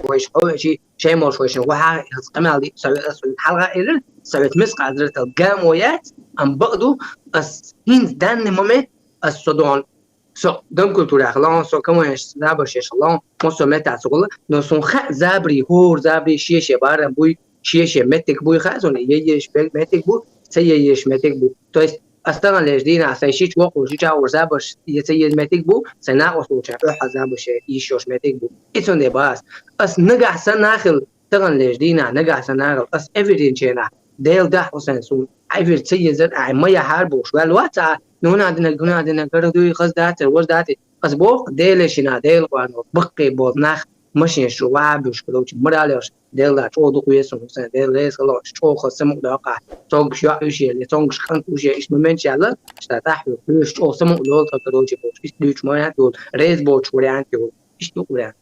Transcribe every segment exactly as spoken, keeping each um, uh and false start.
вайша хьо а ши, шай молуш вайшин гӀо хьа, хьаца къамел ди, со ве-, со ве-, хьалха а элира, со ве-, мискъа хьазар тал гамо яц, ам бакъду, ас хӀинца данный момент, ас со дон, со дам культурах лаун, со камаеш забаршеш лаун, мо со мета цугла, но сун ха забри, хор забри, шеше барам буй, шеше метик буй ха, сун е-, еш бе-, метик буй, ца е-, еш метик буй. То есть, ас таган леш дина, сай шич вокъу, шич аур забарш, е ца ез метик буй, сай накъос луча, охьа забарше, ишош метик буй. Ицун де бас. Ас нагахь са нахил, таган леш дина, нагахь са нахил, ас эфирин чена, Дел дах Хусен сун, эфир ца езар, ай, ма я хар буш, вал ваца, нуна дина, гуна дина, гара дуй, хаз дати, ваз дати. Ас бох, Деле шина, Дел къуано, баккхи бол нах, машин шу, ва буш, короче, моралеш, Дел да, чо дух весун, Хусен, Дел рез хало, чо хо саму дока, цонг шо уше, цонг шкан уше, иш момент шала, шта таху, уш чо саму дол, короче, боч, иш дуч моя дол, рез боч вариант дол, иш дух вариант.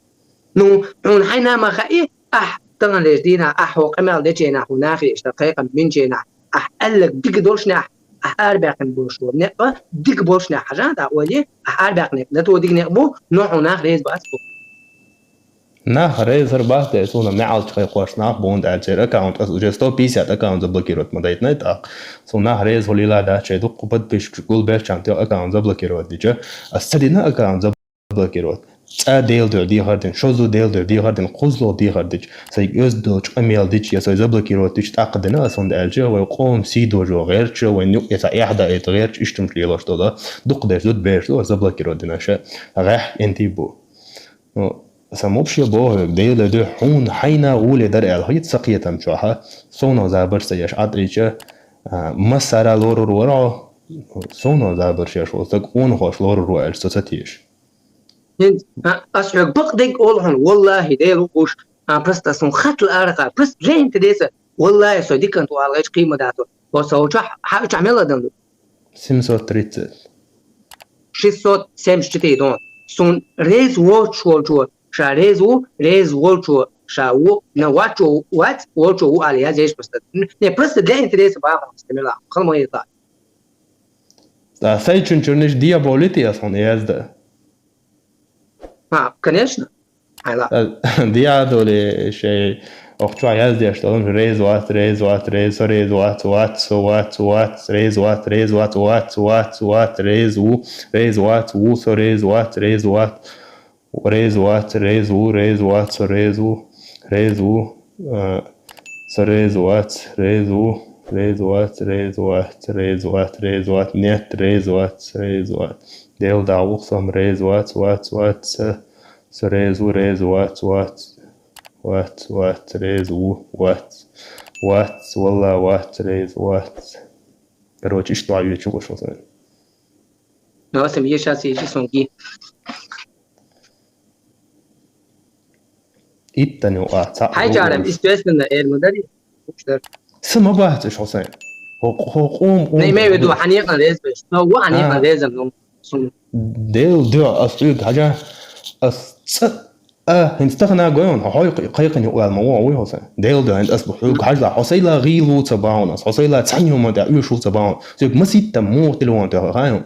Ну, хьуна хьайна ма хаьи, ахь таган леш дина, ахь хьо къамел дечена, хьо нахе ишта кхайкхам минчена, ахь аллаг дика долшнехь, ахь арбяккхина болуш вол некъа, дика болшнехь хьажа, да оли, ахь арбяккхина некъа, да то дика некъа бу, но хьо нах рез бац бу. Нах резар бац, де суна меалч кхайкхош нах бун дал цер аккаунт, ас уже сто пятьдесят аккаунт заблокировать ма дайтнай так. Су нах рез хулила да, чай дукку подписчик гул белчан, те аккаунт заблокировать дича, ас ца дина аккаунт заблокировать. Цӏа Дел дуьхьа дехар дин, шозу Дел дуьхьа дехар дин, кхузло дехар дич, сай оьзда долчу къамел дич, я сай заблокировать дич, тӏаккха дина ас хунда аьлча, вай къом сий дожо гӏерча, вай нюкъ я ца эхьда эта гӏерча, иштумаш лелош дола, дукха деш зуд берш ду, ас заблокировать дина ша, гӏехь энти бу. Ну, сан вообще боху, Дела дуьхьа хьуна хьайна гӏуле дара аьлла, хьо йиц са кхетам чохьа, совнах забарш ца еш Ӏатӏича, а, массара лорур вара хьо, совнах забарш еш, вол стаг къонахош лорур ву аьлча, со ца теша. ХӀинца, а, ас хьоьга бакъдерг олу хьуна, валлахӀи, Дела ву гуш, а, просто ас хьуна хатла арахьа, просто лента деса, валлахӀи, со дикант ву ала гӀечу кхийма дацо. Хьо со волчохь, хьан учохь мел адам ду? Семьсот тридцать. Шестьсот семьдесят четыре дон. Сун реза воцуш волчо, ша реза ву, реза волчо, ша ву, на вачо вац, волчо ву ала язъеш просто. Не, просто для интереса бахьана, стамела, халма еза. Ткъа сайчун чуьрниш диаболити ас хьуна язда. А, конечно. Хьайла. Диадоли шей охча яздеш долун, рез вац, рез вац, рез, со рез вац, вац, со вац, вац, рез вац, рез вац, вац, вац, вац, рез ву, рез вац, ву, со рез вац, рез вац, рез вац, рез ву, рез вац, со рез ву, рез ву, а, со рез вац, рез ву, рез вац, рез вац, рез вац, рез вац, нет, рез вац, рез вац. Дел дагӀух сом рез вац, вац, вац, са, са рез ву, рез вац, вац, вац, вац, рез ву, вац, вац, валла, вац, рез вац. Короче, иштта ваьчу гуш васан. Носим ешас еши сунги. Иттан ю а ца. Хьай чарам, естественно, эр ма дари. Уштар. Са ма бац иш хо сайн. Хо, хо, къум, къум. Не имею в виду, хьанекъан рез беш. Но ву хьанекъан резам, ну, сум. Дел, дел, ас уьг хьажа, ас ца, а, хин стахана гойон, хо, хой, кхайкхин ю уал ма ву, ву хо сайн. Дел, дел, ас бу хьуг хьажла, хо сайла гӀил ву ца баун, ас хо сайла цхьан ю ма да, уьш ву ца баун. Сиг маситта мух телефон тӀе хайон.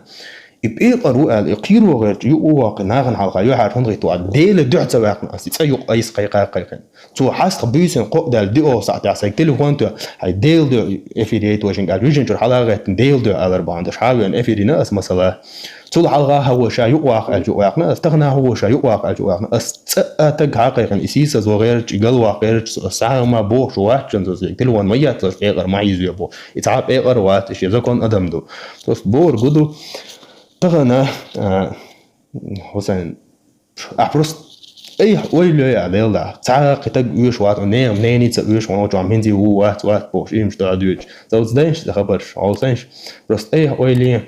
И пекъар ву аьлла, и кхийро гӀерча, юкъа ваккхи, нахана хьалха, юьхьара хӀунда гӀитта ваьлла. Дела дуьхьа ца ваьккхина, ас и цӀа юкъа айса кхайкха кхайкхина. Цо хьастах буьйсанна кхоъ даьлла диъо сахьтехь сайга телефон тоьхна, хьай Дела дуьхьа эфир яйта вайшинга аьлла, вижинчуьра хьала а гӀеттина, Дела дуьхьа алар бахьана, даш хьа а веана эфирина ас масала. Цул хьалха хьан ваша юкъа ваккха аьлча юкъа ваьккхина, ас тахана хьан ваша юкъа ваккха аьлча юкъа ваьккхина, ас цӀа а таг хьакхайкхина, и сийсазо гӀерча, и галваккха гӀерча, ас сахьа ма бохуш вац, чан зо сайга телефон ма етталаш, пекъар ма хьийзаве боху. И цхьа пекъар вац, и шен закон адам ду. Просто бор гу ду. Тахана, а, Хусайн, ахь просто, эй, ой, лё, я, лел да. Цхьа кхитаг уьш вац, нехан мненица уьш вац, чохь минзи ву вац, вац, бохуш, имаш да дуьйцу. Завц дайнаш да хабарш, хьо сайнаш. Просто, эй, ой, ле.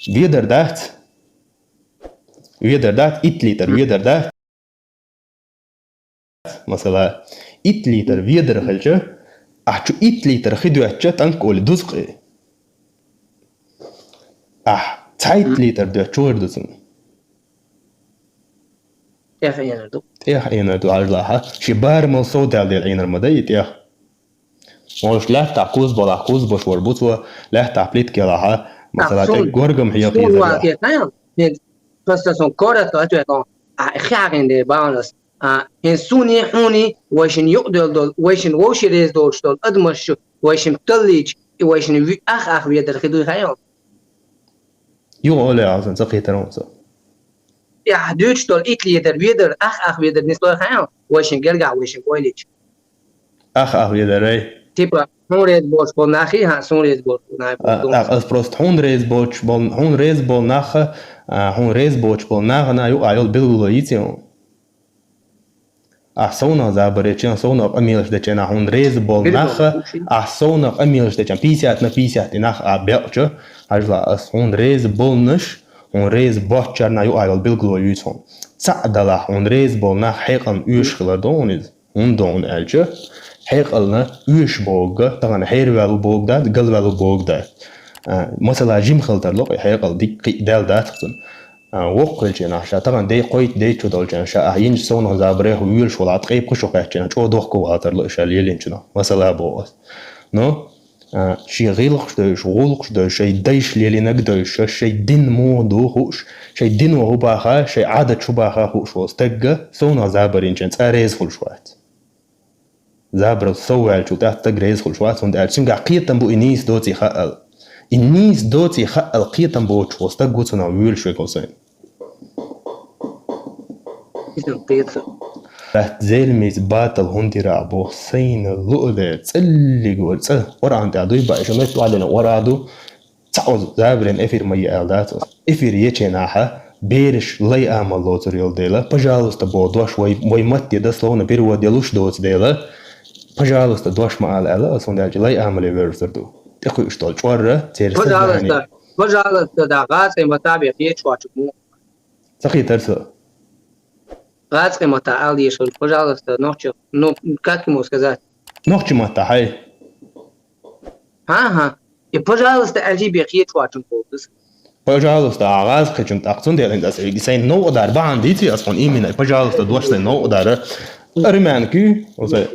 Ведар дац? Ведар дац? Итт литр ведар дац? Масала, итт литр ведар хилча, ахь чу итт литр хи доьттча, тӀанкъ оли дузкъи. Ахь цхьайтта литр доьттча, чу гӀир ду цунна? ТӀех Ӏенар ду. ТӀех Ӏенар ду, хьажлахьа. Ши барамал сов даьлла дела Ӏенар ма дай и тӀех. Молуш лаьттахь куз балахь, куз баш вар бу цо, лаьттахь плитка ялахьа, масала, тӀе горгам хьекхийзар. Просто сон коротко ответ он. А, хьагӀин де баунас. А, хӀинца суни, хьуни, вайшин юкъадоьлла долу, вайшин вовши реза долуш долу адамаш шу, вайшин таллийча, и вайшин ви-, ах-ах ведар хи дуй хаьа? Юха оле, Ӏазан, ца кхетар хьуна со. Яхь дуьйцуш долу итт литр ведар, ах-ах ведар нислой хаьа, вайшин гергахь, вайшин ойлича. Ах-ах ведар, ай. Типа, хьуна реза боцуш болу нахи, хьан суна реза боцуш болу нахи. А, а, ас просто хьуна реза боцуш болу, хьуна реза болу наха, а, хьуна реза боцуш болу нахана юкъа йолу билгало йици хьуна. Ахь совнах забар ечен, совнах къамелаш дечен, ахь хьуна реза болу наха, ахь совнах къамелаш дечен, пятьдесят на пятьдесят и нах а бекъча, хьажла ас хьуна реза болнаш, хьуна реза боцчарна юкъа йолу билгало юьйцу хьуна. Цхьаъ далахь, хьуна реза болу нах хьекъална оьшуш хилар ду хьуна иза. ХӀунда хьуна аьлча, хьекъална оьшуш богга, тахана хьерваьлла богга дац, галваьлла богга дац. А, масала, жима хила тарло, кхе хьекъал дика кхиъ даьлла дац цунна. А, воккха хилча нах ша, тахана дей кхойтта дей чу долчарна ша, ахь йинчу совнах забарех воьлуш вала, ткъе пхи шо кхаьчча нах, чӀогӀа дохко вала тарло ша лелинчу нах. Масала боху ас. Но, а, шен гӀиллакхаш девзаш, гӀуллакхаш девзаш, шайн дайша лелийнарг девзаш, шайн дин муха ду хууш, шайн дино хӀун баха, шайн Ӏадаташ хӀун баха хууш волу стагга совнах забар йинчарна цкъа реза хуьлуш вац. Забарал сов ваьллачул тӀаьхьа стаг реза хуьлуш вац, хӀунда аьлча цуьнгахь кхетам бу и нийса доций хаал. И нийса доций хаал кхетам боцуш волу стаг ву цунах воьлуш вегал сайн. Иза кхетам. Баьтта зелимица батал хӀунда йира боху, сайна луъу де, цӀаллиг вара, цӀа, Къуръан тӀехь дуй баьӀ, шу метта валина вара ду, цхьа оцу забарийн эфир ма е аьлла дац аса. Эфир еченахьа, бераш лай амал лоцур йолу дела, пожалуйста, боху дош вай, вай матте дословно перевод ялуш доцу дела, пожалуйста, дош ма ала аьлла аса, хӀунда аьлча лай амале вевзар ду. ТӀекхуьуш долу чӀорра, церан сознание. Пожалуйста, пожалуйста, да, гӀазкхийн матте бен кхечу вачу му. Ца кхетар со. ГӀазкхийн матте ала дезаш, пожалуйста, нохчи, ну, как ему сказать? Нохчи матте, хьай. Ага. И пожалуйста аьлча бен кхечу вачун боху. Пожалуйста, а гӀазкхичун тӀаккха цундела хӀинца аса сайн новкъа дар бахьана дийци аса хьуна именно, пожалуйста, дош сайн новкъа дар. Армянки, оцай.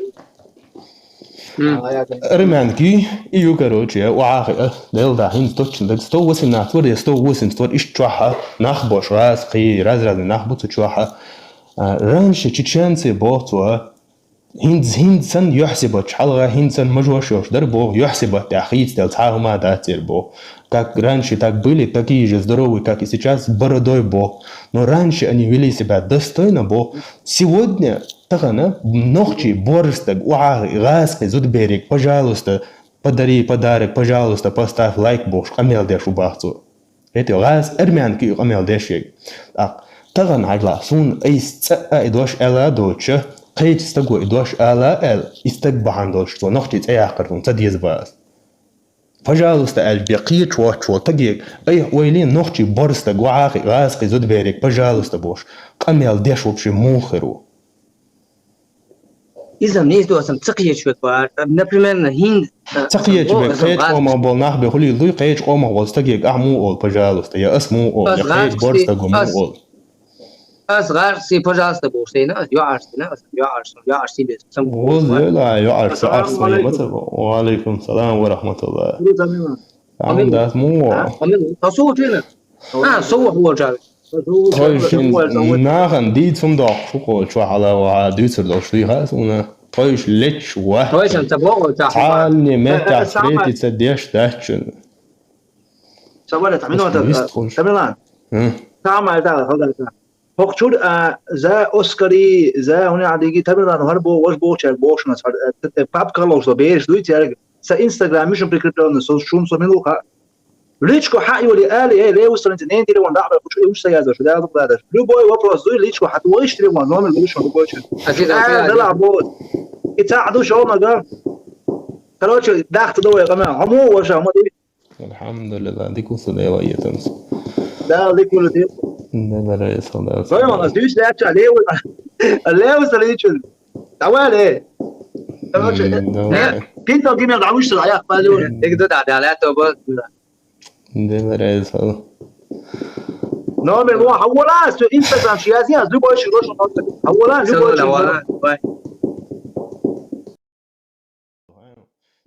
М. Армянки, и ю, короче, я, охьа хиъа, Дела да, хӀинца точно даг, сто восемнадцать вара, я сто восемьдесят вара, иштта чохьа, нах бош, гӀазкхий, раз-разный нах бу цу чохьа. А, раньше чеченцы боху цо, а, ХӀинца, хӀинца санна юьхь-сибат, хьалха хӀинца санна мажош йолуш дара боху, юьхь-сибат тӀехь хийцаделла цхьа а хӀума дац церан боху. Как раньше так были, такие же здоровые, как и сейчас, с бородой боху. Но раньше они вели себя достойно боху. Сегодня, тахана, нохчий борстаг, охьа хиъа, гӀазкхий зудбериг, пожалуйста, подари подарок, пожалуйста, поставь лайк бохуш, къамел деш ву бах цо. Эти гӀаз армянки ю къамел деш ерг. ТӀаккха тахана хьажла, суна айса цӀа а и дош аьлла а доцуша, кхечу стаго и дош ала а аьлла, и стаг бахьана долуш цо нохчий цӀе яккхар суна ца деза бац. Пожалуйста, аьлча бен кхечу воцчу волу стаге, айхьа ойла е, нохчий борстаг охьа хиъа, гӀазкхий зудбериг, пожалуйста, бохуш, къамел деш вообще муха хир ву? Иза нийса доцам ца кхечуьйту бара. Например, хӀинда, а, ца кхечу бен, кхечу къомах болу нах бен хуьлийла дуй, кхечу къомах волу стаге ахь муха олу, пожалуйста, я ас муха олу, я кхечу борстаго муха олу. Ас гӀарций, пожалуйста, бохуш сайна, ас йоӀарш сайна, ас йоӀарш, йоӀарш сибе, сам. Валла, йоӀарш, йоӀарш сайна, ма ца бо. Ва алейкум салам ва рахматуллах. Амин. Амин, дас муха олу. Амин. Тасу чуьйна. А, со вахь волча. Тхойшин нахана дийца хӀума доккхуш ву кхочу хьала ваха дуьйцур долуш дуй хаьа суна. Тхойш лечу ваьхьа. Тхойшан ца боху ца хьума. Цхьанне меттехь встретиться деш дац шуна. Ца вара, Тамилан, Тамилан. Ца хьума ала халда. ХӀокху чуьра, а, за Оскари, за хӀуна а диги, Тамилан хӀара боху, важа бохучаьрга боху шуна, а, папка ловш бераш дуй цаьрга. Сан Instagram мишан прикреплённый, со шуна со мила ву хаьа. Личку хьаъ йолий али, э, левый страница, нен телефон дӀа а бай, кху чу и уьш ца яздар, шу Дала дукха ладар. Любой вопрос дуй, личку хьан вайш телефон номер луш, любой чу. Ай, дала бо. И цхьаъ ду шоу мага. Короче, дахта ду вай къамел. Хьо муха ваша, хьо ма дуй. Алхьамдулиллах, дика ву со Дела етамс. Дала дика ву дика. Дела райсал, Дала. Вай, ас дуьйш лаьча, левый. Левый страница. Давай, ле. Короче, давай. Пинтал гимел дӀа вуьш ца дӀаяхь, пале. Дика ду да, да, лаьтто бо. Дела реза хуьлда. Номер вон, хьавола, со Instagram ши язъян, любой ши рошу номер. Хьавола, любой ши. Хьавола, давай.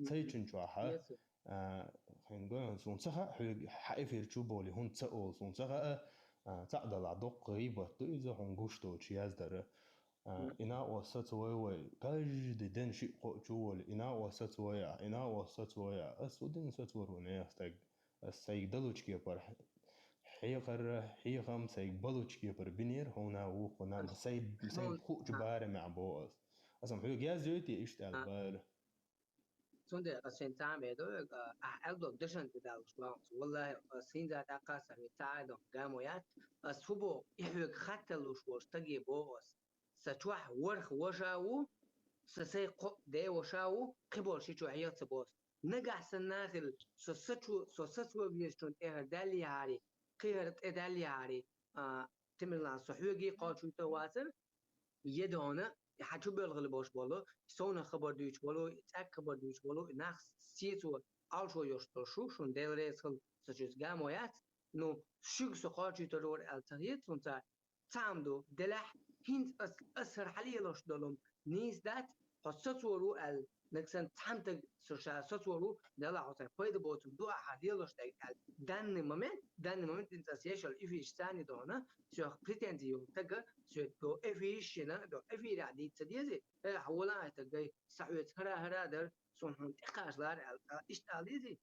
Цайчун чохьа, а, хьуна гой, суна ца хаьа, хьоьга хьан эфир чу болий, хӀунда ца олу, суна ца хаьа, а, цхьаъ далахь доккха гӀийбат ду иза, хьуна гуш долчу яздара. А, и накъост сацавой вай, каждый день шиъ-кхоъ чу волий, и накъост сацавой ахь, и накъост сацавой ахь. Ас фу дина сацавар ву, нехан стаг? Ас сайга далучу кепара хьекхар, хьехам сайга балучу кепара бинера хьуна, вукхуна, сайн, сайн хуучу барамехь боху ас. Аса-м хьоьга яздой те иштта аьлла бара? Цундела ас шайна цхьа а ма элло, а, ахь аьлла долу дашна тӀедаллуш ван ас. Валлахи, ас хӀинца тӀаккха а сан хӀинца цхьа а доху гамо яц. Ас хӀун боху, и хьоьга хатталуш волчу стаге боху ас. Сан чохь ворхӀ ваша ву, сан сайн кхоъ ден ваша ву, кхиболу ши чохь хьеха ца боху ас. Нагахь санна а хилла, со сацо-, со сацо везачунна тӀехьара даьллехьарий, кхин хӀара тӀе даьллехьарий, а, Тимирлан, со хьоьга а кхочуьйтур вацара, е дона, и хьан чу боьлхула болуш болу, и совнах хабар дуьйцуш болу, и цӀаьхха хабар дуьйцуш болу, и нах сецо Ӏалашо йолуш долу шу, шуна Дела реза хуьлда, сан чуьнца гамо яц. Ну, шуьга со кхочуьйтур вара аьлла ца хета, цунца цхьа а ма ду, делахь, хӀинца ас, ас хӀара хьан лелош долу-м нийса дац, хьо сацор ву аьлла, нагахь санна цхьана стаг со ша сацор ву, делахь хьо сайн пайда боцург ду ахьа лелош дерг аьлла. Данный момент, данный момент хӀинца ас ешал эфирш царни дохна, соьх претензи йолу стага, соьга до эфирш йина, до эфирехь дийца ца дезий, э, хьан вала а стаг гай, сан хьоьца хӀара-хӀара а дара, суна хьуна тӀекхачалара аьлла, а, иштта ала дезий?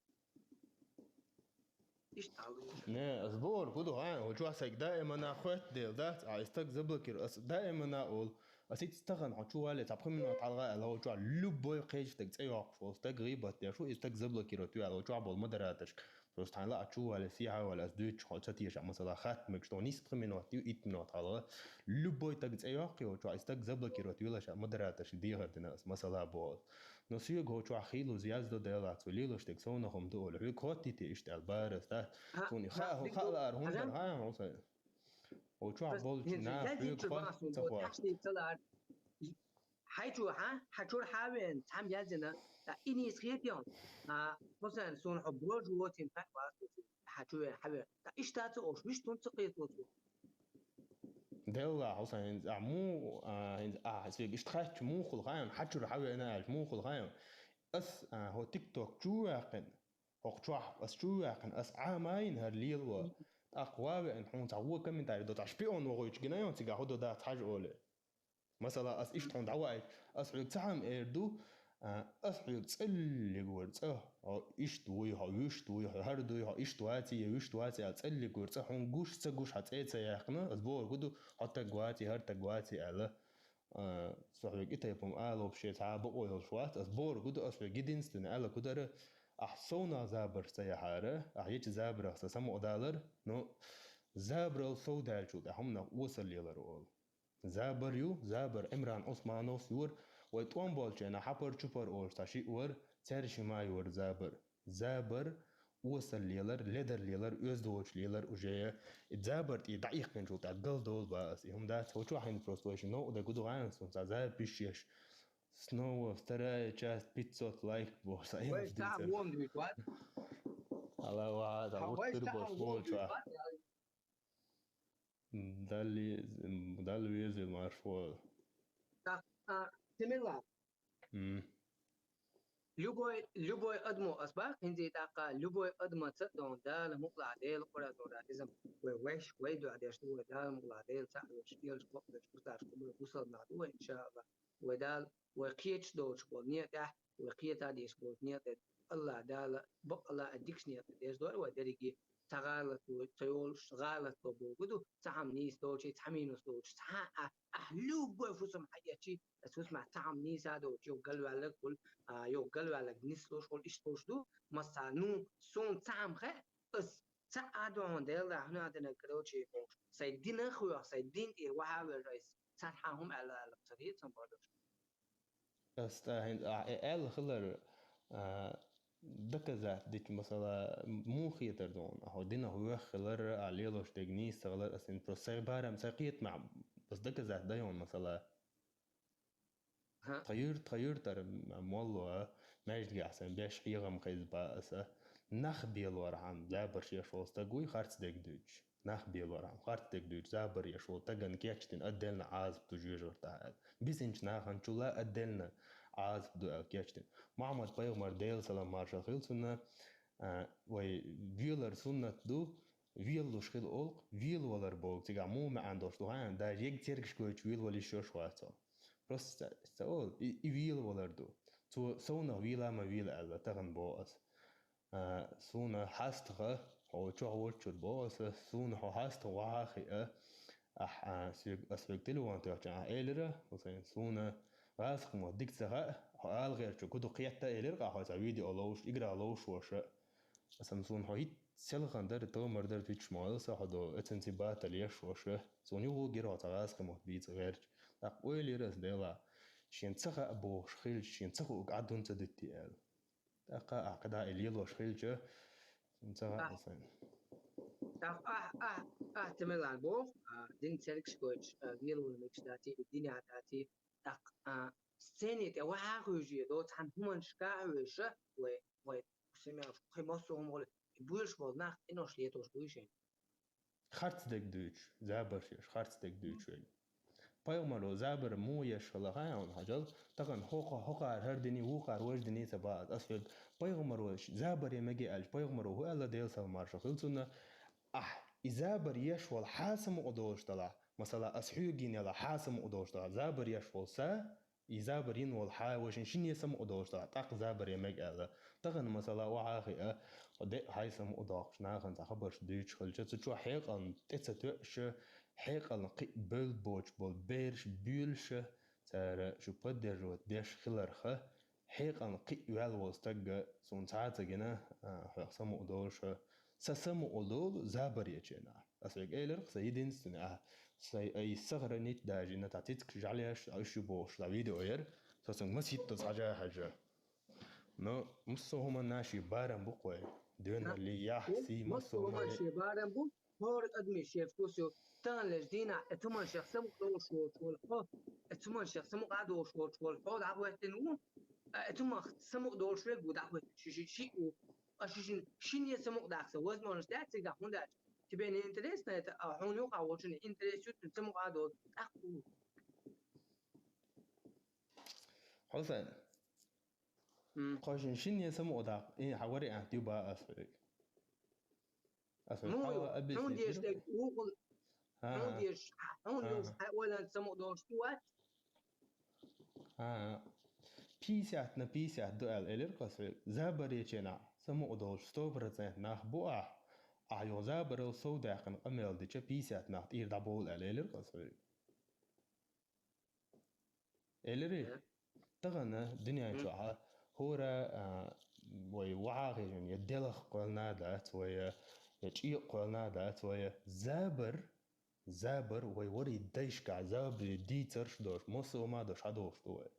Иштта ала дезий? Не, ас бохург хӀун ду хьан, хӀокху чохь сайга даимана хоьтту дела дац, а, и стаг заблокируй, ас даимана олу, ас итт стагана хьо чу вале, цхьа пхи минот хьалха аьлла, хӀокху чохь любой кхечу стаг цӀе йоккхуш волу стаг гӀийбат деш ву, и стаг заблокируй ту аьлла, хӀокху чохь болу модераторшка. Просто хьайна лаахь чу вале, сехьа а вале, ас дуьйцуш хьо ца тешахь, масала, хатта мегаш, тхо нисса пхи минот ю, итт минот хьалха. Любой стаг цӀе йоккхий хӀокху чохь, и стаг заблокировать велаш а модераторшка дехар дина ас, масала боху. Но соьга хӀокху чохь хийлаза яздо, делахь цо лелош дерг совнах хӀума ду олу. Хьоьга хоттий те иштта аьлла бара ас, да? Цуьнан хаа, хаа лаар хӀума дара, хьан, хьан, хьан, хьан, хьо чохь болчу наха хьоьга хатта ца хӀотту. Хьайн чу, хьан? Хьан чуьра хьан веана? Цхьамма яздина. Ткъа и нийса хетий хьуна? А, Хьусайн, суна хьо божа воцийна хаьа вац, хьан чу веана, хьан веана. Ткъа иштта ца олуш, вуьшта хӀунда ца кхета оцо? Делла, Хьусайн, хӀинца ахь муха, а, хӀинца ахь соьга иштта хаьттича муха хуьлу хаьий, хьан чуьра хьан веана аьлча муха хуьлу хаьий? Ас, а, хӀо TikTok чу ваьккхина, хӀокху чохь ас чу ваьккхина, ас Ӏама а йина хӀара лело, тӀаккха ван а веана, хьуна цхьа вон комментарий до, цхьа шпион вохуьйтуш гина йона цигахь хӀун до дац хьажа олий. Масала, ас иштта хьуна дӀаваийча, ас хьоьга цхьа хӀума эр ду, а, ас хьоьга цӀеллиг вара цӀа, хьо иштта вуй, хьо вуьшта вуй, хьо хӀара дуй, хьо иштта ваций, я вуьшта ваций аьлла, цӀеллиг вара цӀа, хьуна гуш, ца гуш, хьан цӀе ца яьккхина, ас бохург хӀун ду, хьо стаг ваций, хӀара стаг ваций аьлла. А, со хьоьга и тайпа хӀума алуш, ше цхьа а бакъо йолуш вац, ас бохург хӀун ду, ас хьоьга единственный аьлларг хӀун дара, ахь совнах забарш ца яхьара, ахь ечу забарах сан самукъадалар, но забарал совдаьллачул тӀаьхьа хӀуманах осал лелар олу. Забар ю, забар Ӏимран Ӏусмановс юра, вай тӀом болчу хенахь хьапар-чупар олуш цхьа шиъ вара, цаьршимма юра забар. Забар осал лелар, ледар лелар, оьздочу лелар уже. И забар тӀе дӀаихкинчул тӀаьхьа галдолу бан ас. И хӀума дац, хӀо чохь хӀинца просто вайшин новкъа дерг хӀун ду гӀайна, сан цхьа запись еш. Снова вторая часть, пятьсот лайк боху. Вай сахьа вон дуьйцу вац. Ала ваха, вай сахьа вон дуьйцу вац. Далли, Далли везил марш вол. Так, а, Тимирла. М. Любой, любой адамо ас бах, хӀинца тӀаккха, любой адамаца дон Дала мукълахь Дела Къуръан иза. Вай вайш, вай дуьхьа деш ду, вай Дала мукълахь Дела цхьаъ веш, кӀелаш кхоъ веш, курташ кхоъ веш, бусалба нах ду вай, иншаалла. Вай Дала, вай кхеташ доцуш болу некъехь, вай кхета деш болу некъехь, Аллах Дала, бакъалла а дикаш некъ деш дора вай дерриге. Ца гӀалат ду, ца йолуш гӀалат бо боху ду, ца хьам нийса долчий, ца хьам минус долчий, ца хьа а, ахь любой фусам хьаэчи, ас фусамах ца хьам нийса а долчу, йо галваьллаг хуьлу, а, йо галваьллаг нислуш хуьлу, иштта хуьлуш ду, масса, ну, суна ца хьам хаьа, ас ца а дохьун Делла, хьуна а динарг карочий бохуш, сайн динах а вех, сайн дин тӀера вахьа а вер айс, цархьа хӀума аьлла, аьлла, ца хетам бардаш. Ас тӀаьхьа хӀинца ахь э аьлла хилар, а, доказать дича, масала, муха хетар ду хьуна? Ахь хьо динах воьхна хилар, ахь лелош дерг нийса ца хилар, ас хӀинца просто сайн барам, сайн кхетамехь, ас доказать дай хьуна, масала. Тхан юьрт-, тхан юьртара молла, маьждигехь сайн беш хьехам хеза бан аса, нах белорхьама, забарш еш волу стаг вуй, харц дерг дуьйцуш. Нах белорхьама, харц дерг дуьйцуш, забар еш волу стагана кечдина отдельно Ӏазап ду жоьжахатехь аьлла. Бисинчу нахана чул а отдельно Ӏазап ду аьлла кечдина. Мухьаммад-пайхамар, Делан салам-маршалла хуьлда цунна, а, вай велар суннат ду, велалуш хила олу, велавалар боху, цигахь муха маьӀна долуш ду хаьий, даже ега цергаш гойтуш велавала йиш йолуш вац хьо. Просто ца, ца олу, и, и велавалар ду. Цо совнах вела а ма вела аьлла, тахана боху ас. А, суна хьастаха, хьо чохь волчуьра боху аса, суна хьо хьастаха вахьа а хиъа, ахь, а, соьга, ас хьоьга телефон тоьхча, ахь элира, Хусайн, суна гӀазкхийн мотт дика ца хаьа, хьо ала гӀертачу куду кхетта элира, къа хьо цхьа видео ловш, игра ловш ваша. Аса суна хьо хӀитта селхана дара, томар дара, туьтуш ма вала аса хьо до, оцунций батал еш ваша. Суна юха гира хьо цхьа гӀазкхийн мотт бийца гӀертача. ТӀаккха ойла йира аса, Дела, шена ца хаьа бохуш хилча, шена ца хуург Ӏаддун ца дуьтти аьлла. ТӀаккха ахь кхидӀа и лелош хилча, ца хаьа сан. ТӀаккха ахь, ахь, ахь Тамерлан боху, а, дин цергаш гойтуш, а, велавала мегаш даций, динехь даций, тӀаккха, а, сцене тӀе вахьа а хевший, доцу цхьана хӀуманашка а хьоьжуш, вай, вай, семья, кхин массо а хӀума гӀоле, и буьйлуш болу нах къинош летош буй шайн. Харц дерг дуьйцуш, забарш еш, харц дерг дуьйцуш верг. Пайхамаро забар муха еш хилла хаьий хьуна, хьажал, тахана хӀокху-, хӀокхара хӀара дини, вукхара важа дини ца бац, ас хьоьга пайхамаро забар е меге аьлча, пайхамаро хӀу аьлла, Делан салам-маршалла хуьлда цунна, ахь и забар еш волу хьан самукъа долуш далахь, масала, ас хьоьга йина ялахь хьан самукъа долуш далахь, забар еш волу са, и забар йина волу хьан, вайшин шинне самукъа долуш далахь, тӀаккха забар е мега аьлла. Тахана, масала, вахьа а хиъа, хьо де а хьайн самукъа доккхуш нахана цхьа хабарш дуьйцуш хилча, цу чохь хьекъална тӀе ца тоьуша, хьекъална кхин а бевлла боцуш болу бераш буьйлуша, цара шу поддерживать деш хиларха, хьекъална кхин а ваьлла волу стагга суна цхьа а ца гина, а, хьох самукъа долуш хьо. Сан самукъа долу забар ечу хенахь. Ас хьоьга элира-кх, сан единственный, а, сан, ай, сохранить даже, цхьа цицкаш жӀаьлеш, а, уьш ю бохуш, цхьа видео яра, со цуьнга масийттаза хьажа а хьаьжна. Но массо а хӀуманна шен барам бу-кх вай. Доьналлий, яхь, сий, массо а хӀуманна шен барам бу. ХӀора адамийн шен вкус ю. Таханлерчу дийнахь, э, цу хӀуманашех самукъа долуш волчу волу хьо, э, цу хӀуманашех самукъа а долуш волчу волу хьо дӀахӀоьттина ву, э, цу хӀуманах самукъа долуш верг ву дӀахӀоьттина, ши, ши, шиъ ву. Ткъа ши шин, шинне самукъа даккха сан возможность дац цигахь, хӀунда аьлча тебе не интересно это, а хьуна юкъахь волчунна интерес ю цуьнан самукъа а долу, тӀаккха ву. Хьусайн. М. Кхо шин шинне самукъа даккха, и хьан вариант ю бан ас хьоьга. Ас хьоьга. Ну, хьан ю, хьан деш дерг вукхул, хьан деш, хьан ю, хьан ойланца самукъа долуш ду вац? А, пятьдесят на пятьдесят ду аьлла элира-кх ас хьоьга. Забар ечу хенахь самукъа долуш сто процент нах бу ахь, ахь юха забарал сов даьккхина къамел дича пятьдесят нах тӀера дӀабовлу аьлла элира-кх ас хьоьга. Элирий? Э? Тахана дуьнен чохь хӀора, а, вай вахьа хезна, я делах кхоьллина а дац, вай, я, я чӀекъа кхоьллина а дац, вай, я забар, забар, вай варий дайшкахь, забаре дийцарш а долуш, массо а хӀума а долуш, хьан долуш ду вай?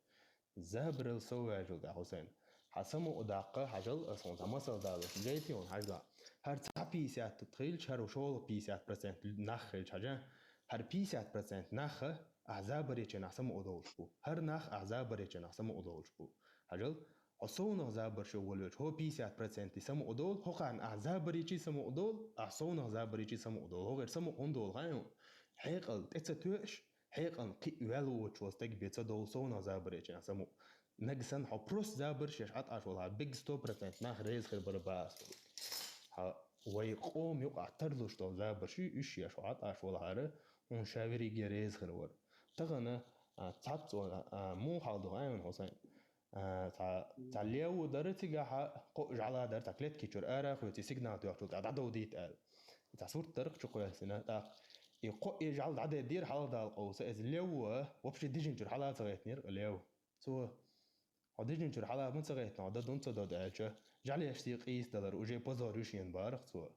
Забарал сов ваьжул тӀехь, Хусайн. Хьан самукъа даккха, хьажал, ас хьуна цхьа масал далош, гайтий хьуна, хьажал. ХӀара цхьа пятьдесят хилча, хӀара шолгӀа пятьдесят процент нах хилча, хьажа. ХӀара пятьдесят процент наха, ахь забар ечу хенахь самукъа долуш бу. ХӀара нах, ахь забар ечу хенахь самукъа долуш бу. Хьажал, хьо совнах забарш йо волавелча, хӀо пятьдесят процент самукъа долу, хӀокхарна ахь забар ечий самукъа долу, ахь совнах забар ечий самукъа долу. ХӀокхеран самукъа хӀунда долу хаьий хьуна? Хьекъал тӀе ца тоьуш, хьекъална кхин а ваьлла воцуш волу стаг бен ца довлу совнах забар ечу хенахь самукъа. Нагахь санна хьо просто забарш еш ӀатӀаш валахьара, биг сто процент нах реза хир бара бан ас. Хьан вай къоман юкъахь тарлуш долу забарш ю, уьш еш хьо ӀатӀаш валахьара, хьуна ша верриге реза хир вара. Тахана, а, цхьацца, а, муха хьал ду хаьий хьуна, Хусайн? А, цхьа, цхьа лев дара цигахь, кхоъ жӀаьла дара, цхьа клетки чуьра ара а хоьций, сигнал тоьхчул тӀехь дӀадовдийта аьлла. Цхьа сурт дара-кх чу кхоьссина, тӀаккха и кхоъ и жӀаьла дӀадедира хьалха дала къовса, иза лев вообще дижина чуьра хьала а ца гӀеттинера лев. Цо: «Хьо дижина чуьра хьала ма ца гӀеттина, хьо дан ца додо», аьлча, жӀаьлешца къийса далар уже позор ю шена, боху-кх цо.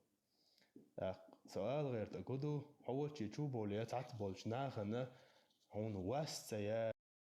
ТӀаккха со ала гӀерта, ку ду, хьо волчу чу а бовлий, цхьацца болчу нахана хьуна вас ца яр.